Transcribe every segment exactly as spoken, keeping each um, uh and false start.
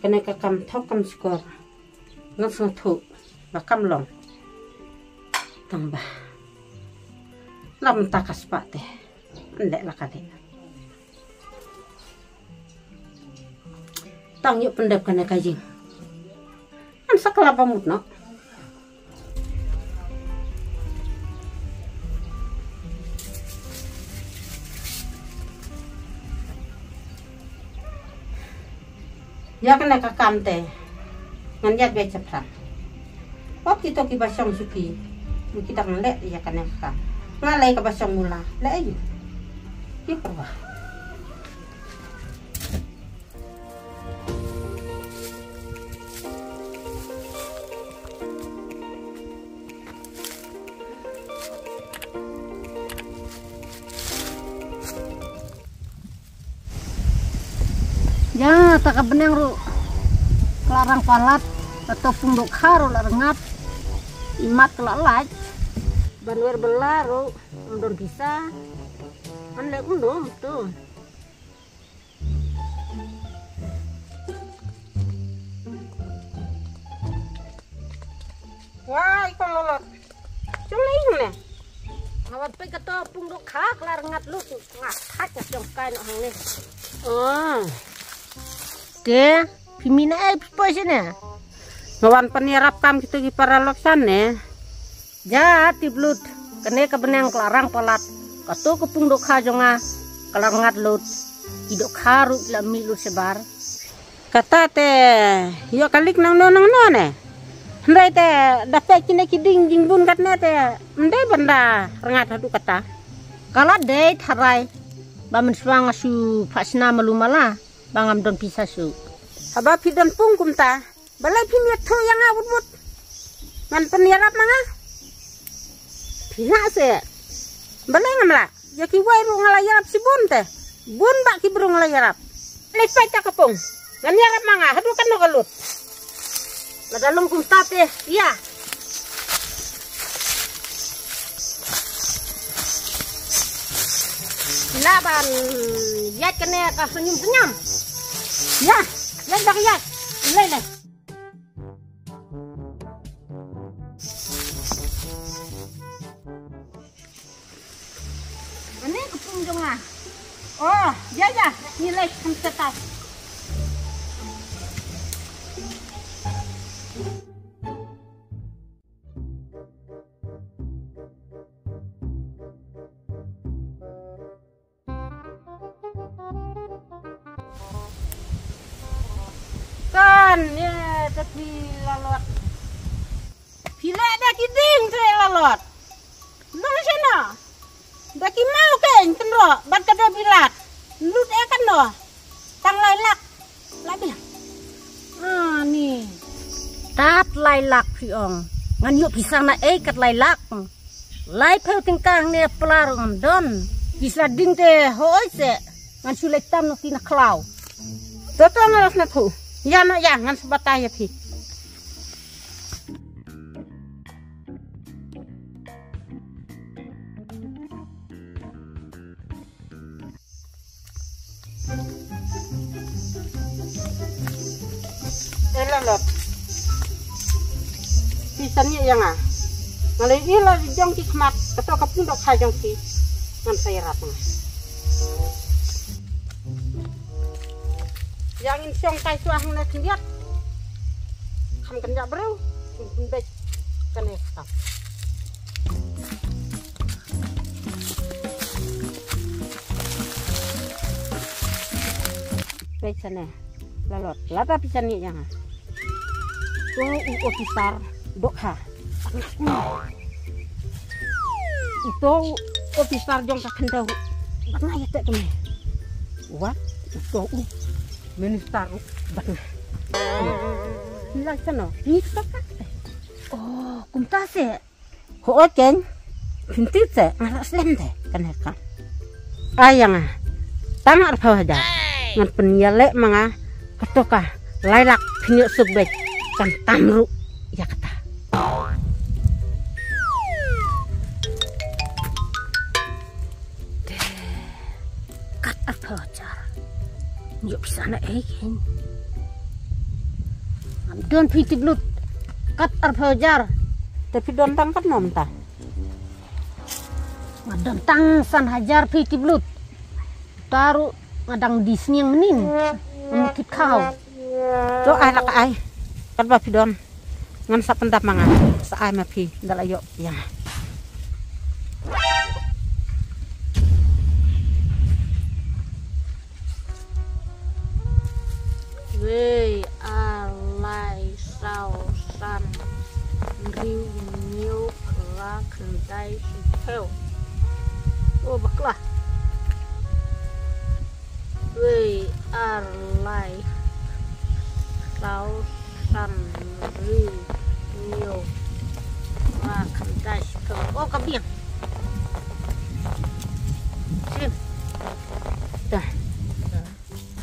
Kane ka kam thok kam shukor. Ngan sngewthuh ba kam long. Tang ba la mynta ka spah te. Ngan leh la ka dei. Tang ïoh pyndep kane ka ïing. Ngan sa kylla ba mut noh. Ïa kane ka kam te ngan ïaid beit shaphrang. Wat kito kiba shong shuki, ki dang leh ïa kane ka kam. Nga lei kaba shong mula leh aïu? Ïa kaba Ïa, ta ka bneng ruh ka la rang palat, kato pung dohkha ruh la rngat. Imat ka la lait. Ban wer bylla ruh ym don pisa. Ngan leh kumno to? Wai, kong Lalot. Jong lei hangne. Nga wan peit kato pung dohkha ka la rngat lut, nga thait nga jong kai noh hangne. Oh. Te, phi mih na ei phi poi shane? Nga wan pynïarap kam kito ki paralok shane. Ja, tip lut, kane ka bneng ka la rang palat. Kato ka pung dohkha jong nga ka la rngat lut. Ki dohkha ruh la mih lut shabar. Kata te ïoh ka lik nangno nangno ne. Hynrei te da peit kine ki dieng jingbun katne te ym dei ban da rngat haduh kata. Ka la dei tharai ba mynshuwa nga shu phah shna malu mala ba ngam don pisa shuh. Haba phi don pung kumta, balei phim ïathuh ïa nga wut wut? Ngan pynïarap ma nga. Phi lah se. Balei ngam lah? Ïa kiwei ruh nga la ïarap shibun te. Bun bah ki briew nga la ïarap. Leit peit ta ka pung. Ngan ïarap ma nga haduh katno ka lut. Lada long kumta te ïa. Lah ban ïaid kane ka sngewsynñiam. Ïa, ïaid ba ka ïaid. Lei lei. Ani ka pung jong nga. Oh, ïa ïa, ngi leit kham setai. Kan, ïa, te phi Lalot. Phi leh da ki dieng te Lalot. Nong shano? Da ki maw kein kynroh bad ka dei bilat. Lut eh kano? Tang lai lak. La biang. Ani. Tat lai lak phi ong. Ngan ïoh pisa na ei kat lai lak. Lai phew tyngka hangne pla ruh ngam don. Pisa ding te hoi se. Ngan shu leit tam na ki na khlaw. To to nga la sngewthuh. Ïa noh ïa ngan sa batai ïa phi. Eh, Lalot. Phi sangeh ïa nga. Nga la ïohi la jong ki khmat, kato ka pung dohkha jong phi. Ngan sa ïarap nga. Ïa ngin shong kai shuwa hangne khyndiat. Kham kynjah briew, ngin pynbeit kane ka kam. Peit shane, Lalot, lada phi sangeh ïa nga. To u ophisar dohkha. Uto u ophisar jong ka khyndew. Bad nga ïateh kumne. Wat uto u minister u bad nga. Ngi la sano, ngi to ka. Oh, kumta se. Ho ken. Pynti se, nga la slem te, kane ka. Ai ïa nga. Tang arphew hajar. Ngan pynïaleh ma nga. Kato ka. Lai lak pynïoh suk beit. Kan tam ruh. Ïa kata. Te. Kat arphew hajar. Ïoh pisa na ei kein. Ngam don phi tip lut. Kat arphew hajar. Te phi don tang katno mynta? Nga don tang san hajar phi tip lut. Taru nga dang die sniang mynnin. Ngam tip khaw. To ai la ka ai. Katba phi don. Ngan sa pyndap ma nga. Sa ai ma phi da la ïoh ïa nga. Wei, ar, lai, saw, san, hynriew, hynñiew, phra, khyndai, shiphew. O bakla. Wei, ar, lai, saw, san, hynriew, hynñiew, phra, khyndai, shiphew. O ka biang. Sim. Ta.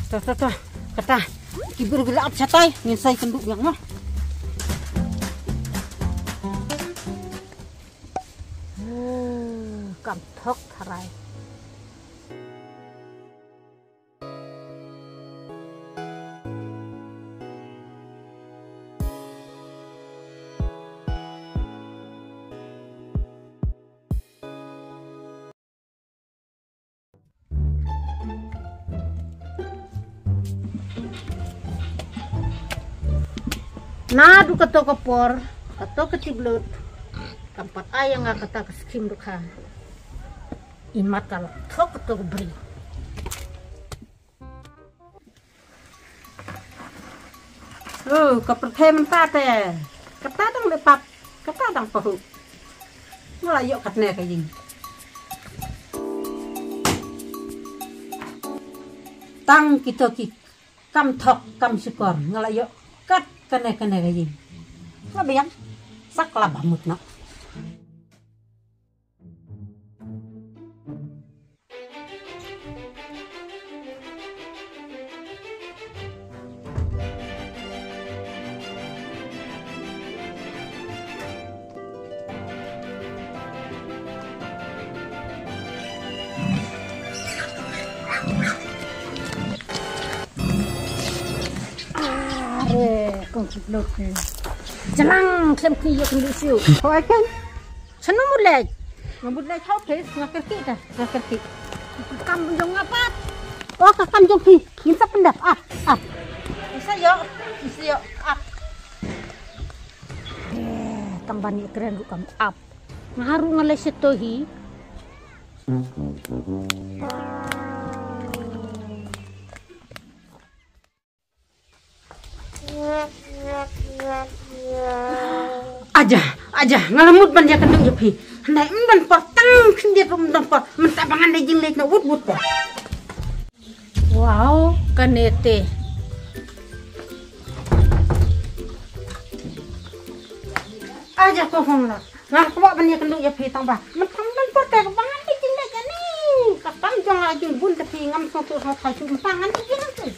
Ta ta ta. Kata. Ki briew ki la ap shatai, ngin sa ïakynduh biang noh. Hmm, kam thok tharai. Naduh kato ka por, kato ka tip lut, kam pat ai ïa nga kata ka skim ruh kha. Imat ka la thok kato ka bri. Oh, ka pyrthei mynta te. Kata dang leh pap, kata dang pahuh. Nga la ïoh katne ka ïing. Tang kito ki kam thok, kam shukor, nga la ïoh kat kane kane ka ïing. Nga biang, sak la ba mut noh. Are, kong ki blok ni. Jalang klem ki yok ni siu. Hoi kan? Chanu mut leh. Nga mut leh chau pes, nga kerki ta, nga kerki. Kam jong nga pat. Oh, ka kam jong phi. Ngin sa pyndap. Ah, ah. Isa yo, isa yo. Ah. Eh, kam bani kren ru kam ap. Nga haru nga leh seto hi. Aja, aja, nga la mut ban ïakynduh ïa phi. Hynrei ym don por tang khyndiat ruh ym don por. Mynta ba ngan leit jingleit na wut wut ba. Wow, kane te. Aja ko hong la. Nga kwah ban ïakynduh ïa phi tang ba. Mynta ym don por te ba ngan leit jingleit kane. Ka kam jong nga jingbun te phi ngam sngewthuh sngewthai shuh mynta ngan leit jingleit.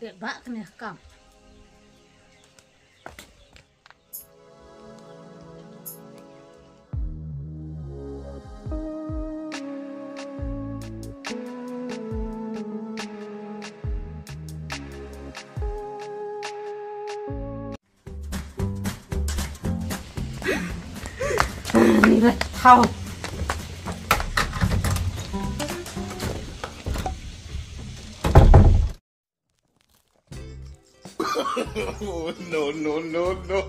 Peit ba kane ka kam. Thau. No, no, no, no.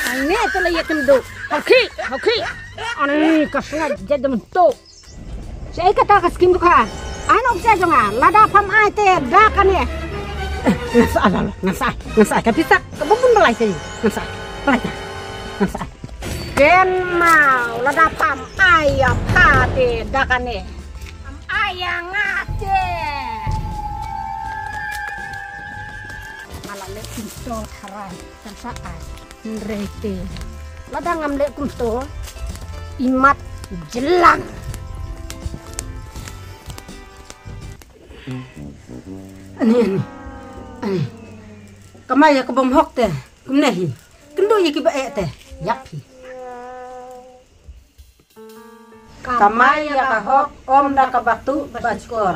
Ani tu la ïakynduh. Haki, haki. Ani ka sngat jait da mynta. Sa ïa kata ka skim ruh kha. Ai noh pisa jong nga, lada pham ai te da kane. Ngan sa ai, ngan sa ai, ngan sa ai ka pisa kaba bun balai sa ïa. Ngan sa ai, balai ta. Ngan sa ai. Ken mau, lada pham ai ïa pha te da kane. Pham ai ïa nga te. Nga la leh pynto tharai, ngan sa ai. Hynrei te. Lada ngam leh kumto, imat jlang. Ani, ani, ani. Kamai ïa ka bym hok te, kumne hi. Kynduh ïa ki ba eh te, ïap hi. Kamai ïa ka hok, ym da kaba tuh ba shkor.